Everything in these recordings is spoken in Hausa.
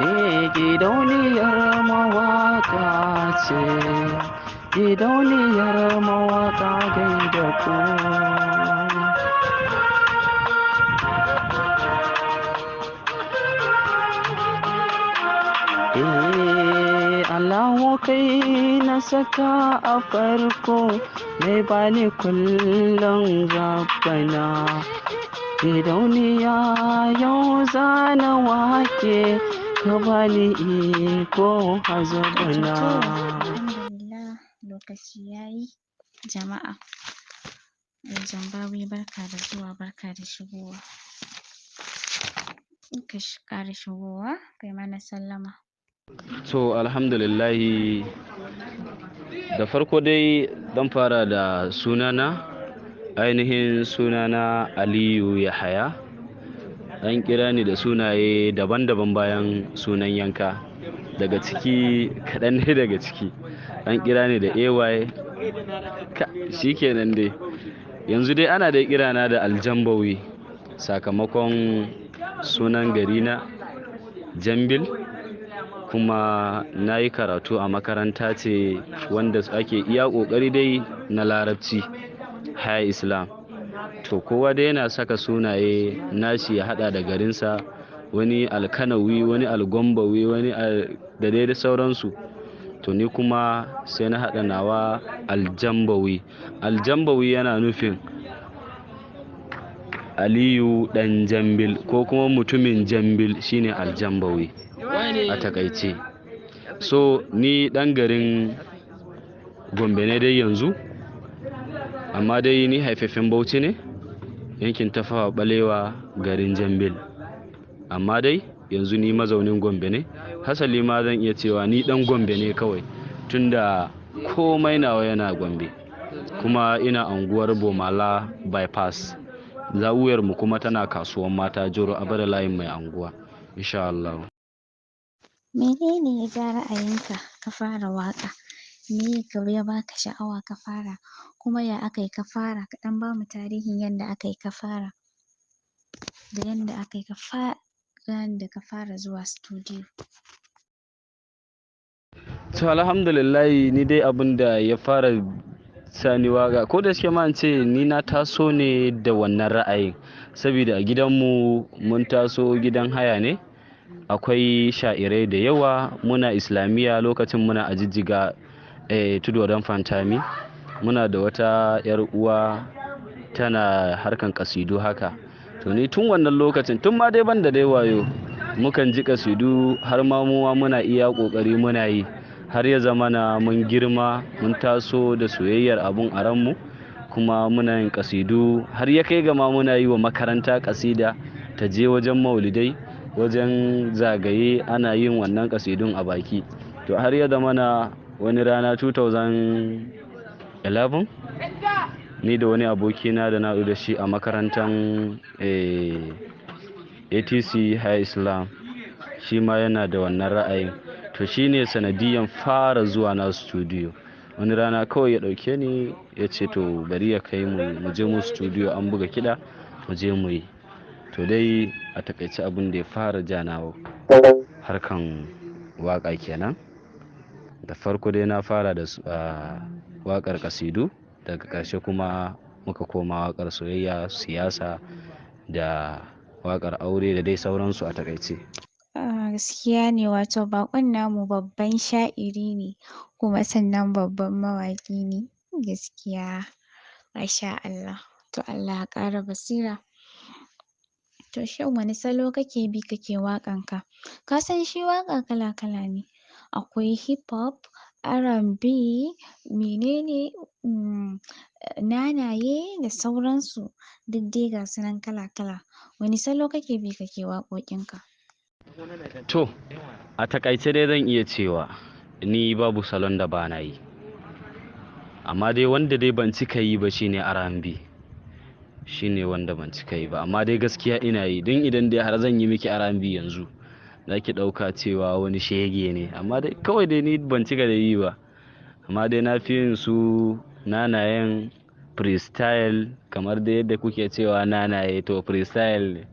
Eh, gidauniyar mawaƙa ce, gidauniyar mawaƙa gaida ku. Eh, Allahu kai na saka a farko, mai bani kullum rabbana. Gidauniya yau zana wake, ka bani iko To hazabana. alhamdulillah, lokaci yayi jama'a. Aljambawi, barka da zuwa, barka da shigowa. Ka ƙara shigowa kai mana sallama. To, alhamdulillahi, da farko dai zan fara da sunana, ainihin sunana Aliyu Yahaya. An kira ni da sunaye daban-daban bayan sunan yanka. Daga ciki kaɗan ne daga ciki. An kira ni da AY, shi kenan dai. Yanzu dai ana dai kirana da Aljambawi sakamakon sunan garina Jambil. Kuma na yi karatu a makaranta ce wanda ake iya ƙoƙari dai na Larabci, Higher Islam. To, kowa dai yana saka sunaye nashi ya haɗa da garinsa, wani Alkanawi, wani Algombawi, wani da dai da sauransu. To, ni kuma sai na haɗa nawa Aljambawi. Aljambawi yana nufin Aliyu ɗan Jambil ko kuma mutumin Jambil shine Aljambawi a takaice. So ni ɗan garin Gombe ne dai yanzu, amma dai ni haifaffen Bauchi ne, yankin Tafawa Balewa, garin Jambil. Amma dai yanzu ni mazaunin Gombe ne. Hasali ma zan iya cewa ni ɗan Gombe ne kawai, tunda komai nawa yana Gombe. Kuma ina unguwar Bomala Bypass. Zawiyar mu kuma tana kasuwan mata Joro Abada layin mai anguwa. Insha Allah. Menene ya ja ra'ayinka ka fara waƙa? Me ya baka sha'awa ka fara? Kuma ya aka yi ka fara? Ka ɗan bamu tarihin yanda aka yi ka fara, da yanda aka yi ka da ka fara zuwa studio. To, alhamdulillahi, ni dai abin da ya fara sani waƙa, ko da shike ma in ce ni na taso ne da wannan ra'ayin. Saboda a gidanmu mun taso gidan haya ne, akwai sha'irai da yawa. Muna islamiyya lokacin muna a Jijjiga, Tudun Fantami. Muna da wata 'yar uwa tana harkan kasidu haka. To, ni tun wannan lokacin, tun ma dai ban da dai wayo, mukan ji kasidu har ma muma muna iya ƙoƙari muna yi. Har ya zamana mun girma, mun taso da soyayyar abun a ranmu, kuma muna yin kasidu har ya kai ga ma muna yi wa makaranta kasida ta je wajen maulidai, wajen zagaye ana yin wannan kasidun a baki. To, har ya zamana wani rana 2011, ni da wani abokina da na haɗu da shi a makarantar ATC High Islam, shi ma yana da wannan ra'ayin. To, shi ne sanadiyan fara zuwa na studio. Wani rana kawai ya ɗauke ni ya ce to bari ya kai mu, mu je mu studio an buga kiɗa mu je mu yi. To dai a takaice abin da ya fara ja na harkan waƙa kenan. Da farko dai na fara da waƙar kasidu, daga ƙarshe kuma muka koma waƙar soyayya, siyasa da waƙar aure da dai sauransu a takaice. Ah, gaskiya ne, wato baƙon namu babban sha'iri ne kuma sannan babban mawaƙi ne gaskiya. Masha Allah. To, Allah ya ƙara basira. To, shin wani salo kake bi kake waƙan ka? Ka san shi waƙa kala kala ne. Akwai hip hop, R&B, menene, nanaye da sauransu. Duk dai gasu nan kala kala. Wani salo kake bi kake waƙoƙin ka? To, a takaice dai zan iya cewa ni babu salon da ba na yi. Amma dai wanda dai ban cika yi ba shine R&B. Shine wanda ban cika yi ba, amma dai gaskiya ina yi. Don idan dai har zan yi miki R&B yanzu, Za ki ɗauka cewa wani shege ne, amma dai kawai dai ni ban cika da yi ba. Amma dai na fi yin su nanayen freestyle, kamar dai yadda kuke cewa nanaye, to freestyle ne.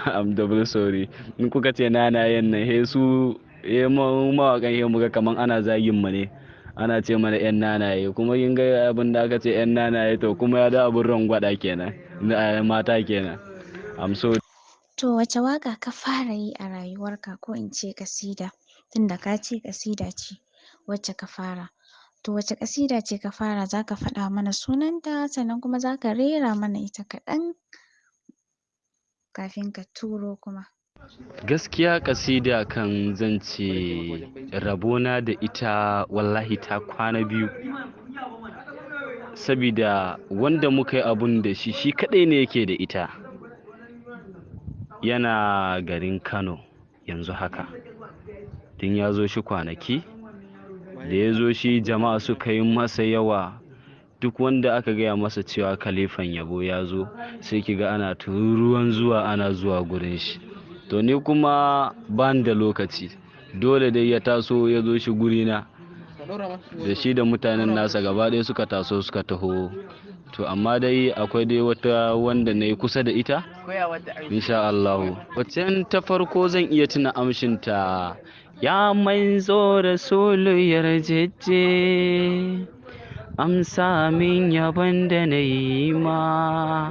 I'm double sorry. In kuka ce nanayen nan, he su he mawaƙan he muga kaman ana zagin mu ne. Ana ce mana 'yan nanaye, kuma kin ga abin da aka ce 'yan nanaye, to kuma ya dawo abin rangwada kenan, mata kenan. I'm sorry. To wace waƙa ka fara yi a rayuwarka, ko in ce ƙasida? Tunda ka ce ƙasida ce wacce ka fara. To wace ƙasida ce ka fara? Za ka faɗa mana sunanta, sannan kuma za ka rera mana ita kaɗan kafin ka turo kuma. Gaskiya ƙasida kan zan ce rabona da ita wallahi ta kwana biyu. Sabida wanda muka yi abun da shi, shi kaɗai ne yake da ita. Yana garin Kano yanzu haka. Tun ya zo shi kwanaki, da ya zo shi jama'a suka yi masa yawa. Duk wanda aka gaya masa cewa Khalifan Yabo ya zo, sai ki ga ana tururuwan zuwa, ana zuwa gurin shi. To ni kuma ban da lokaci. Dole dai ya taso ya zo shi gurina. Da shi da mutanen nasa gaba ɗaya suka taso suka taho. To amma dai akwai dai wata wanda na yi kusa da ita, insha Allahu. Waccan ta farko zan iya tuna amshinta. Ya manzo Rasulu yarjejje, amsa min yabon da na yi ma.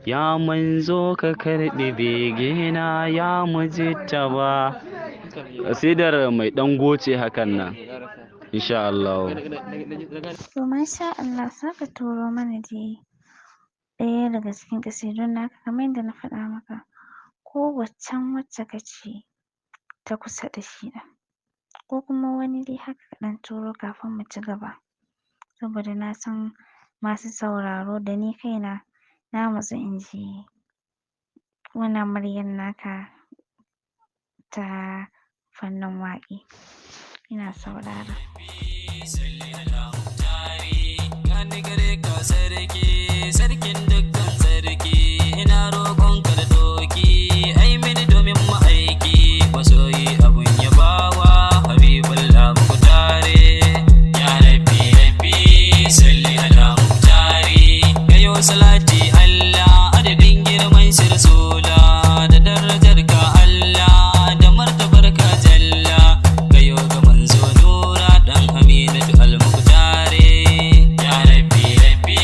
Ya manzo ka karɓi begena, ya mujittaba. Ƙasidar mai ɗan goce hakan nan, insha Allahu. To masha Allah, za ka turo mana dai ɗaya daga cikin ƙasidun naka kamar yadda na faɗa maka, ko waccan wacce ka ce ta kusa da shi ɗin, ko kuma wani dai haka ka ɗan turo kafin mu ci gaba. Saboda na san masu sauraro da ni kaina na matsu in ji wannan muryar naka ta fannin waƙe. Ina saurara. Gani gare ka sarki, sarkin dukkan sarki, ina roƙon ka da doki, ai mini domin ma'aiki, masoyi abun yabawa, Habibullah Muktare. Ya Rabbi, Rabbi, salli ala Muktari, kayo salati Allah, adadin girman shi Rasula, da darajar ka Allah, da martabar ka Jalla, kayo ga manzo Nura dan Aminatu al-Muktare. Ya Rabbi, Rabbi,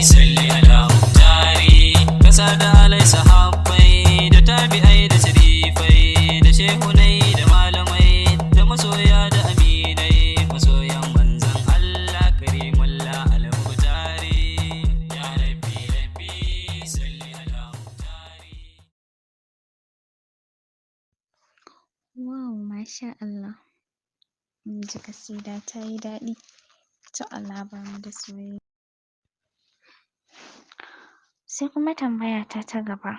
salli ala Muktari, kasa da alai sahabbai, da tabi'ai da sharifai, da shehunai da malamai, da masoya da aminai, masoyan manzon Allah karimullah al-Muktari. Ya Rabbi, Rabbi, salli ala Muktari. Wow, masha Allah. Mun ji ƙasida ta yi daɗi. To Allah ba mu da soyayya. Sai kuma tambaya ta ta gaba.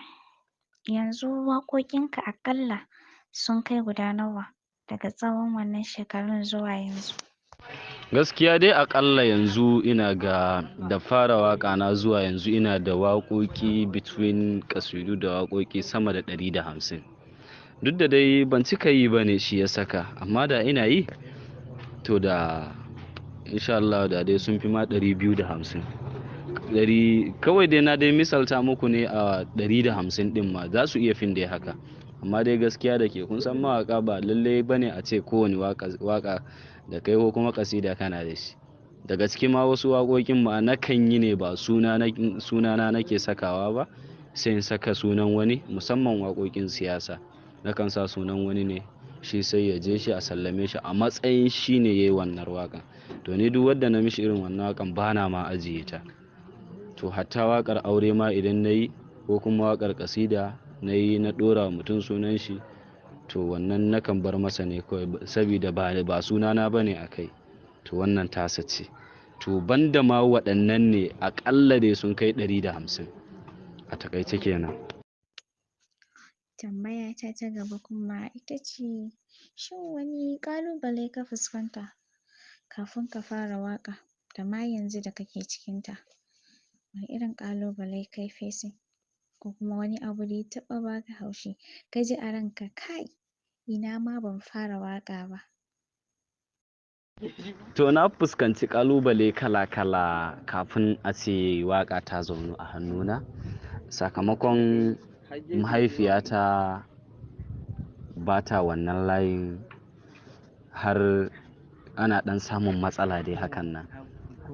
Yanzu waƙoƙinka aƙalla sun kai guda nawa daga tsawon wannan shekarun zuwa yanzu? Gaskiya dai aƙalla yanzu ina ga da fara waƙa na zuwa yanzu ina da waƙoƙi between ƙasidu da waƙoƙi sama da 150. Duk da dai ban cika yi ba ne shi ya saka, amma da ina yi, to da insha Allah da dai sun fi ma 250. Ɗari kawai dai na dai misalta muku ne a 150 ɗin ma za su iya fin dai haka. Amma dai gaskiya da ke kun san mawaƙa ba lallai ba ne a ce kowane waƙa, waƙa da kai ko kuma ƙasida kana da shi. Daga ciki ma wasu waƙoƙin ma nakan yi ne ba sunana nake sakawa ba, sai in saka sunan wani, musamman waƙoƙin siyasa. Nakan sa sunan wani ne, shi sai ya je shi a sallame shi a matsayin shi ne ya yi wannan waƙan. To ni duk wadda na mishi irin wannan waƙan bana ma ajiye ta. To hatta waƙar aure ma idan na yi ko kuma waƙar ƙasida na yi na ɗora wa mutum sunan shi, to wannan nakan bar masa ne kawai sabida ba sunana ba ne a kai. To wannan tasa ce. To ban da ma waɗannan ne aƙalla dai sun kai 150 a taƙaice kenan. Tambaya ta ta gaba kuma ita ce, shin wani ƙalubale ka fuskanta kafin ka fara waƙa da ma yanzu da kake cikinta? Wane irin ƙalubale ka yi facing, ko kuma wani abu da ya taɓa baka haushi ka ji a ranka kai Ina ma ban fara waƙa ba? To, na fuskanci ƙalubale kala-kala kafin a ce waƙa ta zaunu a hannuna. Sakamakon mahaifiyata ba ta wannan layin, har ana ɗan samun matsala dai hakan nan.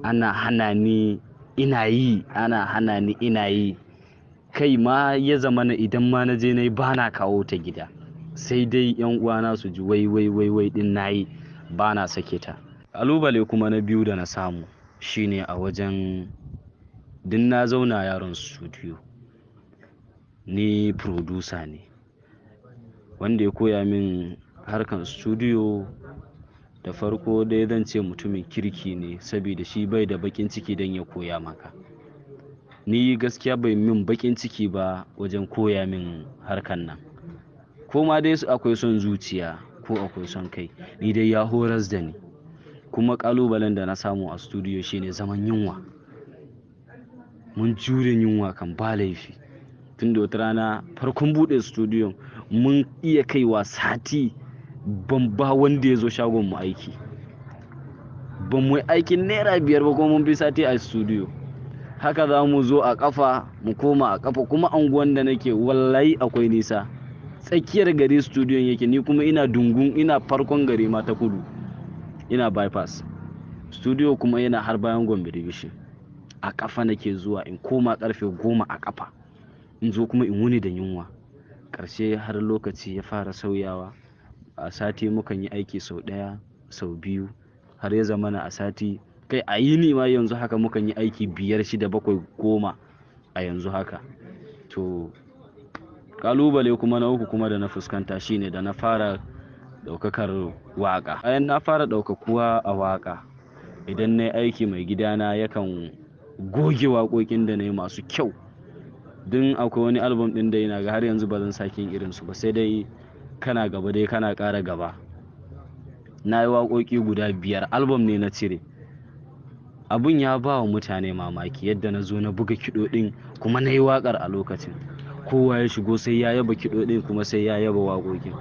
Ana hana ni ina yi, ana hana ni ina yi. Kai ma ya zamana idan ma na je na yi ba na kawo ta gida. Sai dai 'yan uwana su ji wai wai wai wai ɗin na yi, ba na sake ta. Ƙalubale kuma na biyu da na samu shine a wajen din na zauna yaron studio. Ni producer ne. Wanda ya koya min harkar studio da farko dai zan ce mutumin kirki ne, saboda shi bai da baƙin ciki don ya koya maka. Ni gaskiya bai min baƙin ciki ba wajen koya min harkan nan. Ko ma dai akwai son zuciya ko akwai son kai, ni dai ya horas da ni. Kuma ƙalubalen da na samu a studio shine zaman yunwa. Mun jure yunwa kan ba laifi. Tun da wata rana farkon buɗe studio mun iya kaiwa sati ban ba wanda ya zo shagon mu aiki. Ban mu yi aikin ₦5 ba kuma mun fi sati a studio. Haka za mu zo a ƙafa mu koma a ƙafa, kuma unguwan da nake wallahi akwai nisa. Tsakiyar gari studiyon yake, ni kuma ina dungun, ina farkon gari ma ta kudu. Ina bypass. Studio kuma yana har bayan Gombe Division. A ƙafa nake zuwa in koma ƙarfe 10 a ƙafa. In zo kuma in wuni da yunwa. Ƙarshe har lokaci ya fara sauyawa. A sati mukan yi aiki sau ɗaya, sau biyu, har ya zamana a sati kai a yini ma yanzu haka mukan yi aiki 5, 6, 7, 10 a yanzu haka. To, ƙalubale kuma na uku kuma da na fuskanta shine da na fara ɗaukakar waƙa. Bayan na fara ɗaukakuwa a waƙa, idan nayi aiki maigidana yakan goge waƙoƙin da nayi masu kyau. Dun akwai wani album ɗin da ina ga har yanzu ba zan sake yin irinsu ba, sai dai kana gaba dai kana ƙara gaba. Na yi waƙoƙi guda 5, album ne na cire. Abun ya ba wa mutane mamaki yadda na zo na buga kiɗoɗin kuma na yi waƙar a lokacin. Kowa ya shigo sai ya yaba kiɗoɗin kuma sai ya yaba waƙoƙin.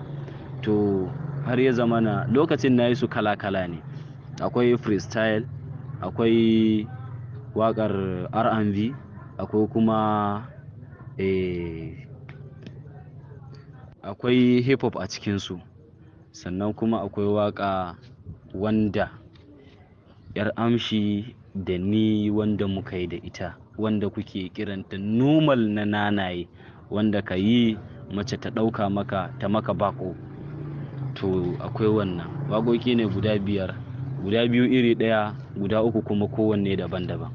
To, har ya zamana lokacin na yi su kala kala ne. Akwai freestyle, akwai waƙar R&B, akwai kuma, akwai hip hop a cikinsu. Sannan kuma akwai waƙa wanda 'yar amshi da ni wanda muka yi da ita, wanda kuke kiranta normal na nanaye, wanda ka yi mace ta ɗauka maka ta maka baƙo. To, akwai wannan. Waƙoƙi ne guda 5, guda 2 iri ɗaya, guda 3 kuma kowanne daban daban.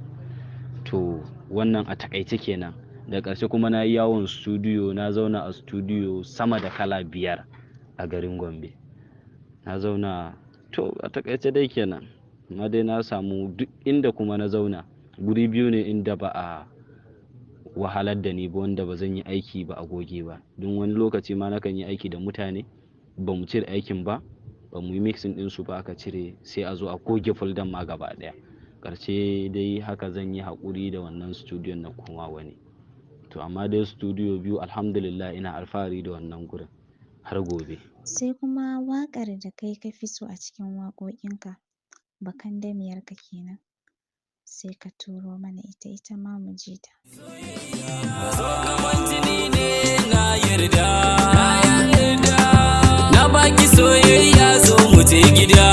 To, wannan a taƙaice kenan. Da ƙarshe kuma na yi yawon studio, na zauna a studio sama da kala 5 a garin Gombe. Na zauna, to a taƙaice dai kenan. Amma dai na samu duk inda kuma na zauna, guri 2 ne inda ba a wahalar da ni ba, wanda ba zan yi aiki ba a goge ba. Dun wani lokaci ma nakan yi aiki da mutane ba mu cire aikin ba, ba mu yi mixing ɗinsu ba aka cire, sai a zo a goge folder ma gaba ɗaya. Ƙarshe dai haka zan yi haƙuri da wannan studiyon na koma wani. To, amma dai studio 2 alhamdulillah ina alfahari da wannan gurin har gobe. Sai kuma waƙar da kai ka fi so a cikin waƙoƙinka, bakandamiyarka kenan. Sai ka turo mana ita, ita ma mu ji ta. So kaman jini ne na yarda, na baki soyayya, zo mu je gida.